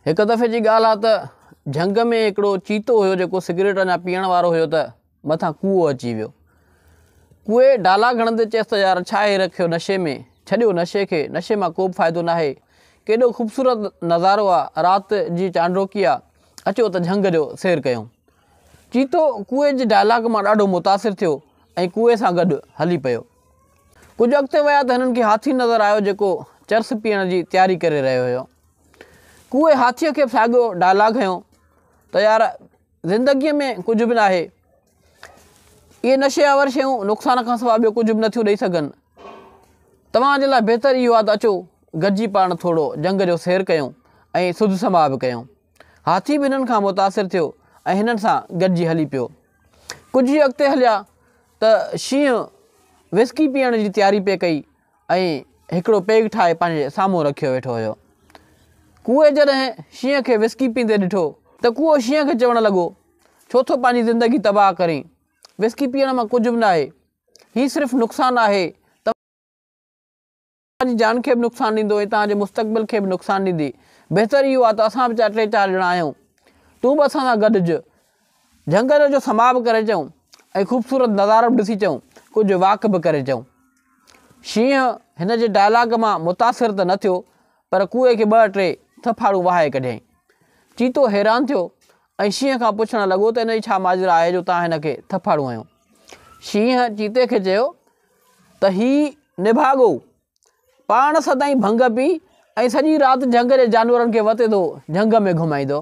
هڪ دفعي جي ڳالهه آ ته جهنگ ۾ هڪڙو چيتو هيو جيڪو سگريٽ اڃا پيئڻ وارو هيو ته مٿان ڪوئو اچي ويو. ڪوئي ڊائلاگ هڻندي چيس ته يار ڇا آهي رکيو نشي ۾، ڇڏيو نشي کي، نشي مان ڪو به فائدو ناهي. ڪيڏو خوبصورت نظارو آ، رات جي چانڊوڪي آ، اچو ته جهنگ جو سير ڪيون. چيتو ڪوئي جي ڊائلاگ مان ڏاڍو متاثر ٿيو ۽ ڪوئي سان گڏ هلي پيو. ڪجهه اڳتي ويا ته هنن کي هاٿي نظر آيو جيڪو چرس پيئڻ جي تياري ڪري رهيو هيو. ڪوئي هاٿيء کي به ساڳيو ڊائلاگ هنيو ته يار زندگيء ۾ ڪجهه به ناهي. اهي نشي آور شيون نقصان کان سواء ٻيو ڪجهه به نٿيون ڏئي سگهن. توهان جي لاء بهتر اهو آهي ته اچو گڏجي پاڻ ٿورو جهنگ جو سير ڪيون ۽ سڌ سماء به ڪيون. هاٿي به هنن کان متاثر ٿيو ۽ هنن سان گڏجي هلي پيو. ڪجهه ئي اڳتي هليا ته شينهن وسڪي پيئڻ جي تياري پئي ڪئي ۽ هڪڙو پيگ ٺاهي پنهنجي سامهون رکيو ويٺو هيو. ڪوئي جڏهن شينهن کي وسڪي پيئندي ڏٺو ته ڪوئو شينهن کي چوڻ لڳو، ڇو ٿو پنهنجي زندگي تباهه ڪرين؟ وسڪي پيئڻ مان ڪجهه به ناهي. هي صرف نقصان آهي. توهان جي جان کي به نقصان ڏيندو ۽ توهان جي مستقبل کي به نقصان ڏيندي. بهتر اهو آهي ته اسان به ٽي چار ڄڻا آهيون. تون به اسان سان گڏج. جهنگل جو سماء به ڪري اچون ۽ خوبصورت نظارو به ڏسي اچون، ڪجهه واڪ به ڪري اچون. شينهن هن جي ڊائلاگ مان متاثر ته نه ٿيو پر ڪوئي کي ٻه ٽي ٿڦاڙون وهائي ڪڍيائين. چيتو حيران ٿيو ۽ شينهن کان پڇڻ لڳو ته ان جي ڇا ماجرا آهي جو توهان هن کي ٿڦاڙون هنيو؟ شينهن چيتي کي چيو ته هي نڀاڳو پاڻ سدائين ڀنگ پي ۽ سڄي رات جهنگ جي جانورن کي وتي ٿو جهنگ ۾ گهمائيندو.